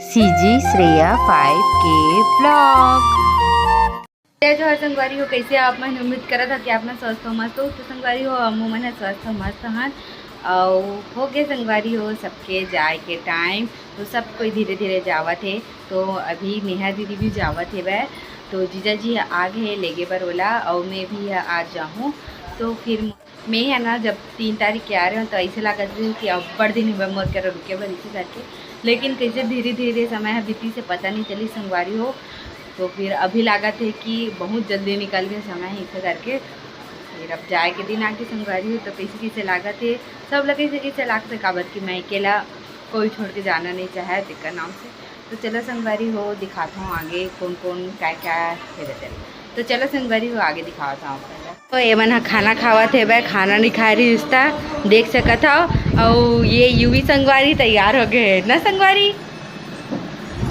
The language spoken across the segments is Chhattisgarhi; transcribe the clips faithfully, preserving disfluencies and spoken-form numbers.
CG Shreya five K vlog। जय जोहार संगवारी हो, कैसे आप मन? उम्मीद करत हा कि आप मन स्वस्थ हो, मस्त हो। तो संगवारी हो, हमू मन ह स्वस्थ हो, मस्त हन। अउ हो गे संगवारी हो, सबके जाए के टाइम, तो सब कोई धीरे धीरे जावत हे। तो अभी नेहा दीदी भी जावत हेवय, तो जीजा जी आ गे हे लेगे बर ओला, अउ मैं भी आज जाहूँ। तो फिर मैं ह ना, जब तीन तारीख के आ रहे हो, तो ऐसे लागत रहे कि अब्बड़ दिन हुए मोर करा रुके बर, इसे करके। लेकिन कैसे धीरे धीरे समय ह बीती से पता नहीं चली संगवारी हो। तो फिर अभी लागत है कि बहुत जल्दी निकल गए समय है, इसे करके। फिर अब जाए के दिन आके संगवारी हो, तो कैसे कैसे लागत है, सब ला कैसे कैसे लागत है, काबर कि मैं अकेला कोई छोड़ के जाना नहीं चाहे तेकर नाम से। तो चलो संगवारी हो, दिखाता हूँ आगे कौन कौन क्या क्या है बचल। तो चलो संगवारी हो, आगे दिखावत हूँ आप मन ला। तो ये मन ह खाना खावत हेवय, खाना नहीं खाए रही उसता, देख सकत हव। अउ ये यूवी संगवारी तैयार हो गए हे ना संगवारी?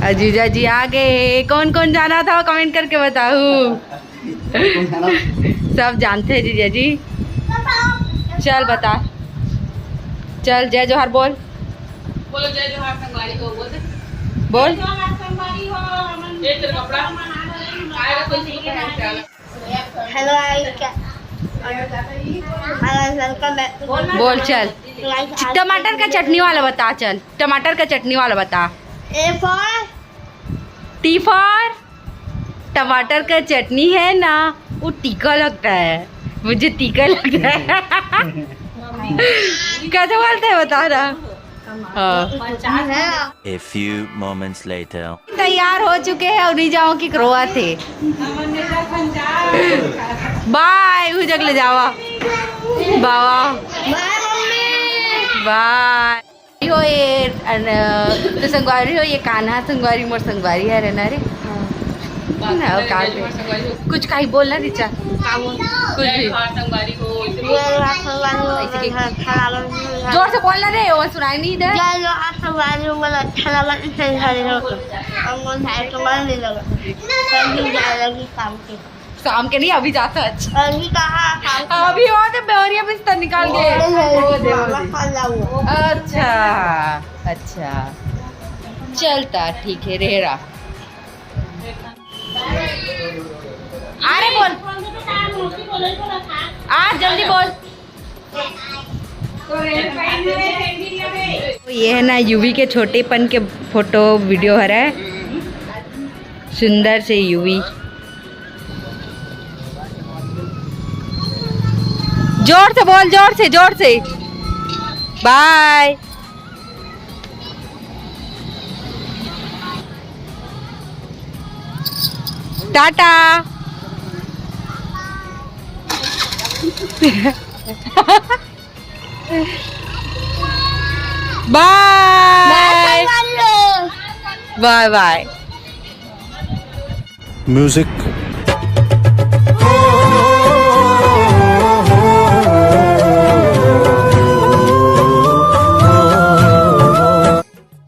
अउ जीजा जी आ गए हे। कौन कौन जाना था, कमेंट करके बताऊ। सब जानते हैं जीजा जी। चल बता, चल जय जोहार बोल। बोलो जय जोहार संगवारी हो, बोल दे। बोल। जय जोहार संगवारी हो, हमन ये तेरे कपड़ा। आएगा कोई सूट पहन के आना। Hello guys, क्या, hello, welcome back to my बोल चल। Guys, आज टमाटर का चटनी वाला बता, चल टमाटर का चटनी वाला बता। A for T for टमाटर का चटनी है ना, वो तीखा लगता है, मुझे तीखा लगता है। कैसे बोलते हैं बता ना। हाँ। A few moments later. तैयार हो चुके हैं और नहीं जाओ कि रोआ थे। बाय, वो जग ले जावा बाबा। बाय। हो ये अन-, तो संगवारी हो, ये कान्हा संगवारी मोर संगवारी है रे ना रे। ना, का कुछ कहीं बोल ना रिचा। कुछ भी। जोर से बोल ना रे, वो सुनाई नहीं दे। जय जोहार संगवारी हो, मोला अच्छा लगा, इसे हरे हो। हम मन भाई को मार नहीं लगा। कल भी जाए लगी काम के। शाम के नहीं, अभी जाता है। अच्छा। अभी कहाँ काम? अभी वो तो बेवरिया बिस्तर निकाल के। वो दे, वो दे, वो दे। अच्छा, अच्छा। चलता, ठीक है, रह रहा। अरे बोल। आ, जल्दी बोल। तो ये है ना यूवी के छोटेपन के फोटो वीडियो हरे। सुंदर से यूवी। जोर से बोल, जोर से, जोर से। बाय। टाटा। बाय। बाय बाय। Music।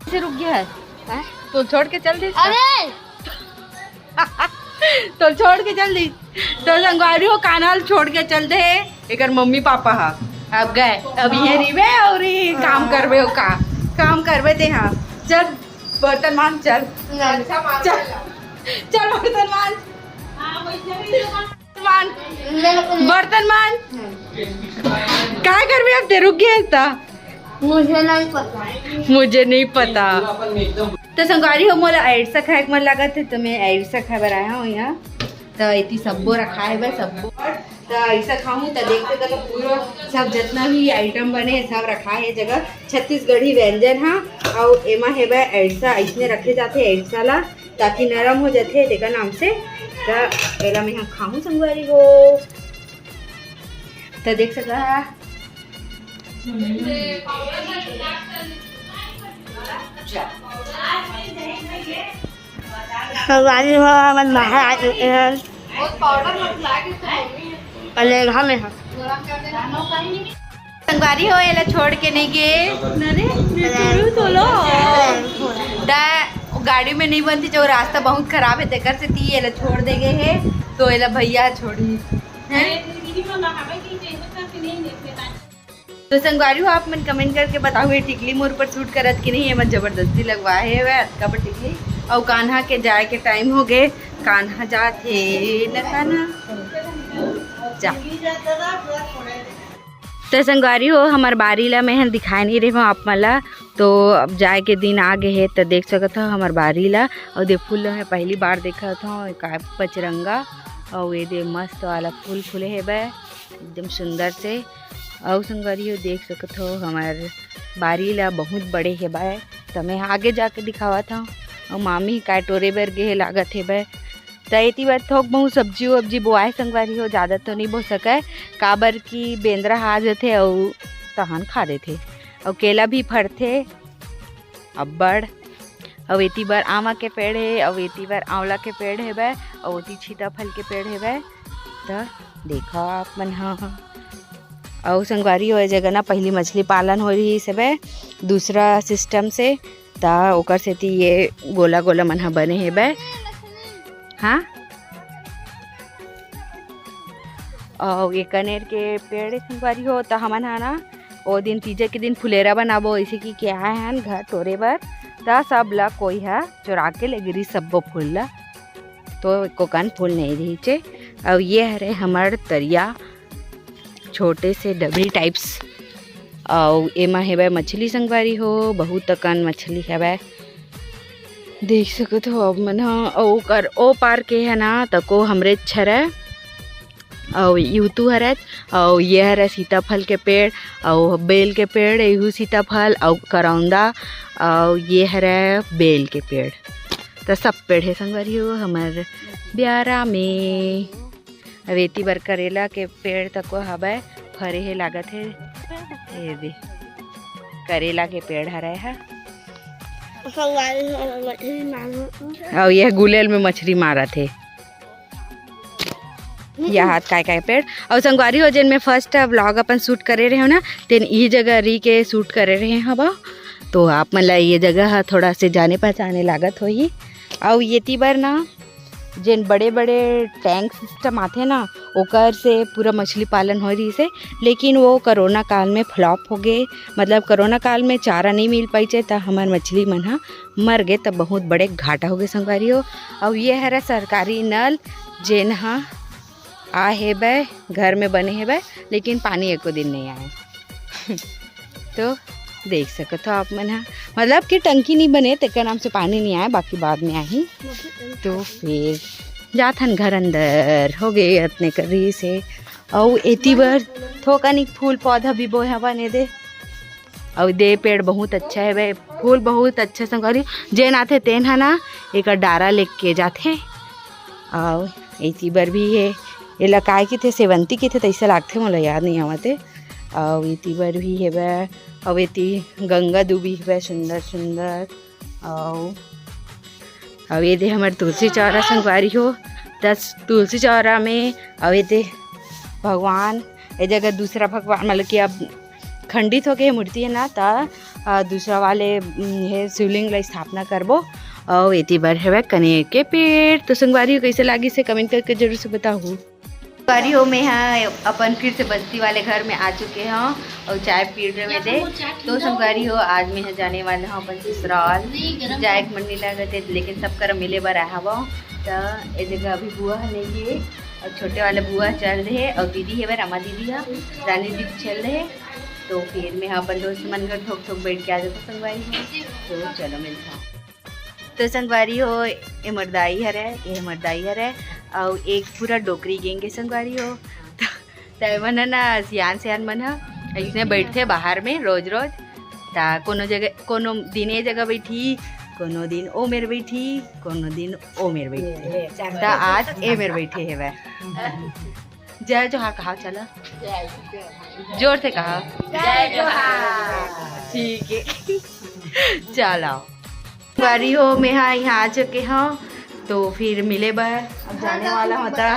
से रुक गया है। हाँ? तो छोड़ के चल दे। अरे। तो छोड़ के चल दी। तो संगवारी हो, कान्हा ल छोड़ के चल दे एकर मम्मी पापा हा। अब गए, अब ये रिवे और ये काम करबे हो का, काम करबे ते। हाँ, चल बर्तन मान, चल। चल, चल बर्तन मान। मान, बर्तन मान। काय करबे अब ते, रुक गया था। मुझे नहीं पता। मुझे नहीं पता। तो संगवारी हो, मोला ऐसा खाए के मन लागत है, तो मैं ऐसा खाए बर आया हूँ यहाँ। तो इतनी सब्बो रखा है बस, सब्बो। तो ऐसा खाऊँ तो देखते तो पूरा सब जितना भी आइटम बने सब रखा है जगह छत्तीसगढ़ी व्यंजन। हाँ, और एमा है बा ऐसा, इसने रखे जाते हैं ऐसा ला। ताकि नरम हो जाथे तेकर नाम से। त एला मैं ह खाहूं संगवारी हो। त देख सकत हा। संगवारी हो, हमन बाहर आ चुके हैं। अलेगा में ह। संगवारी हो, एला छोड़ के नहीं गे। अरे, मैं तोलू, तोलो। दा, गाड़ी में नहीं बनती, जो रास्ता बहुत खराब है, तेकर से ती एला छोड़ दे गए है, तो एला भैया छोड़ी। हैं? तो संगवारी हो, आप मन कमेंट करके बताओ, ये टिकली मोर पर सूट करत कि नहीं? एमन जबरदस्ती लगवाए हे वह अतका बड़ टिकली। अउ कान्हा के जाए के टाइम हो गए, कान्हा जात हे न कान्हा। जा। तो संगवारी हो, हमार बारी ला मैं ह दिखाए नहीं रहे आप मन ला। तो अब जाए के दिन आ गए हे, तो देख सकत हो हमार बारी ला। अउ दे फूल ला मैं पहली बार देखत हूँ, का पचरंगा। अउ ये दे मस्त वाला फूल फूले हे बे, एकदम सुंदर से। अउ संगवारी हो, देख सकत हो हमार बारी ला बहुत बड़े हे बे। त मैं आगे जाके दिखावत हूँ। अउ मामी काय टोरे बर गे हे लागत हे बे। त एती बर थोक बहुत सब्जी वब्जी बोआए संगवारी हो, ज़्यादा तो नहीं बो सकय, काबर कि बेंदरा हा जथे अउ तहन खा देथे। अउ केला भी फरथे अब्बड़। अउ एती बर आमा के पेड़ हे, अउ एती बर आंवला के पेड़ हेबे, अउ ओती सीताफल के पेड़ हेबे। त देखा आप मन ह। अउ संगवारी हो, ए जगह ना पहली मछली पालन हो रही हेबे, दूसरा सिस्टम से, त ओकर सेती ये गोला गोला मन ह बने हेबे। हाँ, अउ ये कनेर के पेड़ संगवारी हो, त हमन ह ना ओ दिन तीजा के दिन फुलेरा बनाबो, इसे कि क्या है हन घर टोरे बर, त सब ला कोई ह चुरा के ले गिरी सब्बो फूल ला, तो कोकन फूल नहीं रही चे। अउ ये हरे हमर तरिया, छोटे से डबरी टाइप्स। अउ एमा हेवय मछली संगवारी हो, बहुत अकन मछली हवय, देख सकत हो आप मन ह। अउ ओकर ओ पार के है ना, तको हमरे छरय, अउ यूतू हरय, अउ ये हरय सीताफल के पेड़, अउ बेल के पेड़, एहू सीताफल, अउ करौंदा, अउ ये हरय बेल के पेड़। त सब पेड़ हे संगवारी हो हमर ब्यारा में। अब एती बर करेला के पेड़ तको हवय, फरे हे लागत हे। ये दे, करेला के पेड़ हरय ह। अउ यह गुलेल में मछली मारत हे। यह हाथ काय काय पेड़। अउ संगवारी हो, जेन में फर्स्ट व्लॉग अपन शूट करे रहे हो ना, तेन ई जगह री के शूट करे रहे हव। तो आप मन ला ये जगह ह थोड़ा से जाने पहचाने लागत होही। अउ येती बर ना, जेन बड़े-बड़े टैंक सिस्टम आथे ना, ओकर से पूरा मछली पालन हो रहिस हे, लेकिन वो कोरोना काल में फ्लॉप हो गे। मतलब कोरोना काल में चारा नहीं मिल पाइस हे, त हमर मछली मन ह मर गे, त बहुत बड़े घाटा हो गे संगवारी हो। अउ ये हरे सरकारी नल, जेन ह आ हेबे, घर में बने हेबे, लेकिन पानी एको दिन नहीं आए। तो देख सकत हो आप मन ह, मतलब कि टंकी नहीं बने, तेकर नाम से पानी नहीं आए, बाकी बाद में आही। तो फिर जाथन घर अंदर, हो गए अतने कर रही से। अउ एती बर थोकनिक फूल पौधा भी बोए हवन ए दे। अउ दे पेड़ बहुत अच्छा हेवय, फूल बहुत अच्छा संगवारी, जेन आथे तेन ह ना एकर डारा लेके जाथे। अउ एती बर भी हे, एला काय किथे, सेवंती किथे, तइसे लागथे, मोला याद नहीं आवत हे। अउ एती बर भी हेवय, अउ एती गंगा दूबी हेवय, सुंदर सुंदर। अउ, अउ ये दे हमर तुलसी चौरा संगवारी हो, त तुलसी चौरा में, अउ ये दे भगवान, ए जगह दूसरा भगवान, मतलब कि अब खंडित हो गए मूर्ति है ना, त, अ, दूसरा वाले, उम, हे शिवलिंग ला स्थापना करबो। अउ एती बर हेवय कनेर के पेड़। तो संगवारी हो, कैसे लागिस हे, कमेंट करके जरूर से बताहू। संगवारी हो, मैं ह अपन फिर से बस्ती वाले घर में आ चुके हव अउ चाय पी रहे दे। तो संगवारी हो, आज मैं ह जाने वाला हूँ अपन ससुराल। जाए के मन नहीं लगत हे, लेकिन सब कर मिले बर आए हवं। त ए जगह अभी बुआ ह नहीं हे, अउ छोटे वाला बुआ ह चल रहे, अउ दीदी हेवय, रमा दीदी ह, रानी दीदी चल रहे। तो फिर मैं ह अपन दोस्त मन घर थोक थोक बैठ के आ जाता संगवारी हो। तो चलो मिलता। तो संगवारी हो, ए मोर दाई हरे, ए मोर दाई हरे, अउ एक पूरा डोकरी gang हे संगवारी हो। त, त मन ह ना, सियान सियान मन ह, अइसने बैठथे बाहर में रोज रोज। त कोनो जगह, कोनो दिन ए जगह बैठी, कोनो दिन ओ मेर बैठी, कोनो दिन ओ मेर बैठी। त आज ए मेर बैठे हेवय। जय जोहार कहा, चला। जोर से कहा। जय जोहार। ठीक है। चल आओ। संगवारी हो, मैं हा यहाँ आ चुके हव, तो फिर मिले बर अब जाने वाला होता,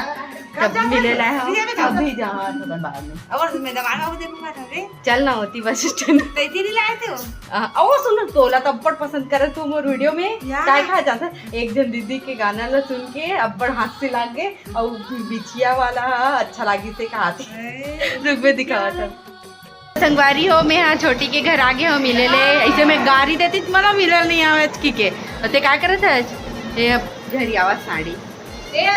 तब मिले लाए हव। अभी जहाँ थोड़ा बाद में। और मैं दबा रहा हूँ, देखो, मैं अभी। चल ना होती बस स्टैंड। तैसे नहीं लाए थे वो? आ, और सुन, तोला तो अब्बड़ पसंद करे तू मोर वीडियो में। या। काय कहा जाता? एक दिन दीदी के गाना ला सुन के अब्बड़ हंसी लाग गे। अउ बिछिया वाला ह अच्छा लागिस हे कहाथे। ए, रुक, मैं दिखावत हव। संगवारी हो, मैं हा छोटी के घर आ गे हो मिले ले। ऐसे में गारी देती त मला मिलल नहीं आवे आज की के। तो ते का करत है? ये अब घरी आवा साड़ी।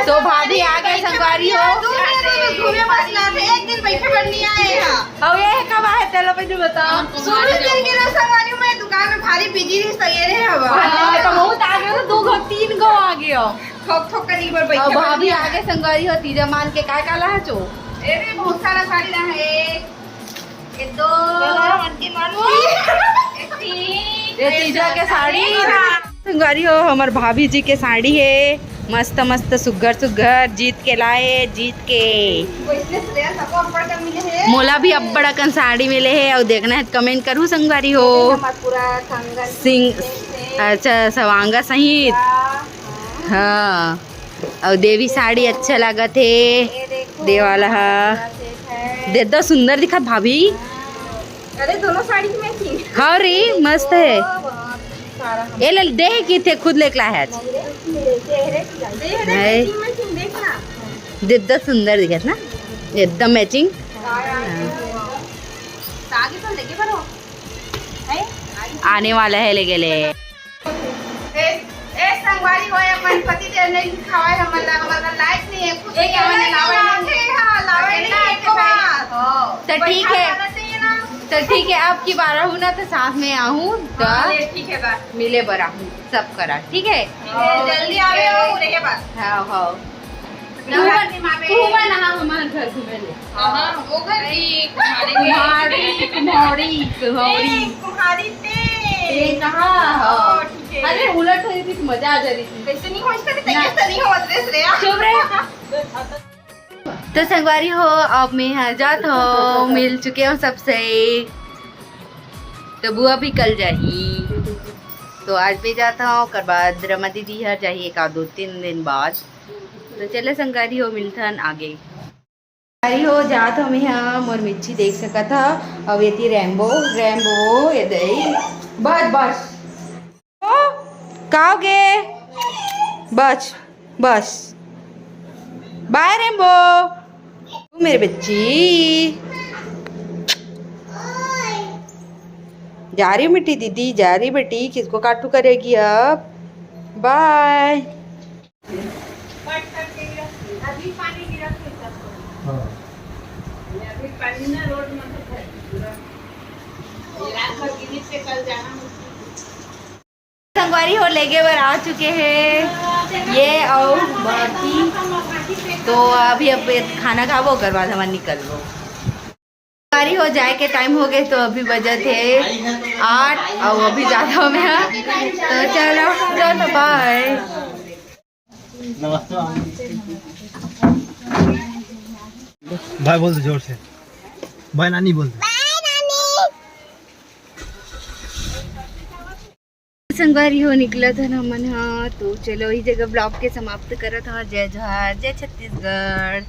तो भाभी आ गए संगवारी हो। घूमे बस ना थे, एक दिन बैठे बढ़ नहीं आए हैं। अब ये कब आए तेला पे जो बताओ। सुबह दिन के लोग संगवारी में दुकान में भारी बिजी रही, सही रहे हवा। हाँ, तो बहुत आ गए हो, दो गो तीन गो आ गए हो। थोक थोक करी एक बार बैठे अब भाभी बढ़ आ गए संगवारी हो, तीजा मान के काय काला है चो? ए रे, बहुत सारा साड़ी रहा है। ये दो। ये तीजा के साड़ी। संगवारी हो, हमर भाभी जी के साड़ी है, मस्त मस्त सुग्घर सुग्घर जीत के लाए, जीत के। मोला भी अब्बड़ अकन साड़ी मिले है, और देखना है कमेंट करू संगवारी हो। सिंग, अच्छा, सवांगा सहित। हाँ, और देवी साड़ी अच्छा लागत है। देवाला हा दे दो, सुंदर दिखत भाभी। अरे दोनों साड़ी की मैचिंग। हाँ रे, मस्त है। ये ले दे है कि थे खुद लेके लाए है आज। दे दो, सुंदर दिखत ना, एकदम मैचिंग। आने वाला है ले गेले। ए, ए, संगवारी हो, अपन पति देव नहीं खवाए हमन ला, हमन ला लायक नहीं है, खुद एक नहीं हमन ला लावे नहीं। हाँ, लावे नहीं, एको बार। तो ठीक है। तो ठीक है, अब की बार आहूँ ना तो साथ में आहूँ, तो हाँ, ठीक है बा। मिले बर आहूँ, सब करा, ठीक है? ठीक है, जल्दी आवे हो, रहे बस। हाँ, हाँ। तू बन, तू बन, हाँ, हमारे घर घूमे ले। हाँ, वो घर की कुम्हारी। कुम्हारी, कुम्हारी, कुम्हारी। ए, कुम्हारी ते। ए, कहाँ? हाँ, ठीक है। अरे, उलट हो रही थी, मजा आ जा रही थी। वैसे नहीं हो, इसका भी ना। तैयार तो नहीं हो, dress रे। चुप रहे। तो संगवारी हो, अब मैं यहाँ जात हूँ, मिल चुके हो सबसे। तो बुआ भी कल जाही, तो आज भी जात हूँ, ओकर बाद रमा दीदी हर जाही एक आध दो तीन दिन बाद। तो चले संगवारी हो, मिलथन आगे। संगवारी हो, जात हूँ मैं यहाँ, मोर मिर्ची देख सकत हा, अब एती रेम्बो, रेम्बो, ये दई, बस, बस। ओ, का हो गे? बस, बस। बाय रेम्बो। ओ मेरे बच्ची। जा रही हूँ मिट्टी दीदी, जा रही बेटी, किसको काटू करेगी अब? बाय। अभी पानी गिरा था। हाँ। अभी पानी ना रोड में तो है पूरा। रात भर गिरी से कल जाना मुश्किल। संगवारी हो, लेगे बर आ चुके हैं ये और बाकी। तो अभी अब खाना खाबो, ओकर बाद हमन निकलबो। संगवारी हो, जाए के टाइम हो गए, तो अभी बजत है आठ और अभी जाता हूँ मैं। तो चलो, चलो, बाय। नमस्ते। भाई बोल दे जोर से। बाय नानी बोल दे। संगवारी हो, निकलत हन हमन ह, तो चलो, इही जगह vlog के समाप्त करत हन। जय जोहार, जय छत्तीसगढ़।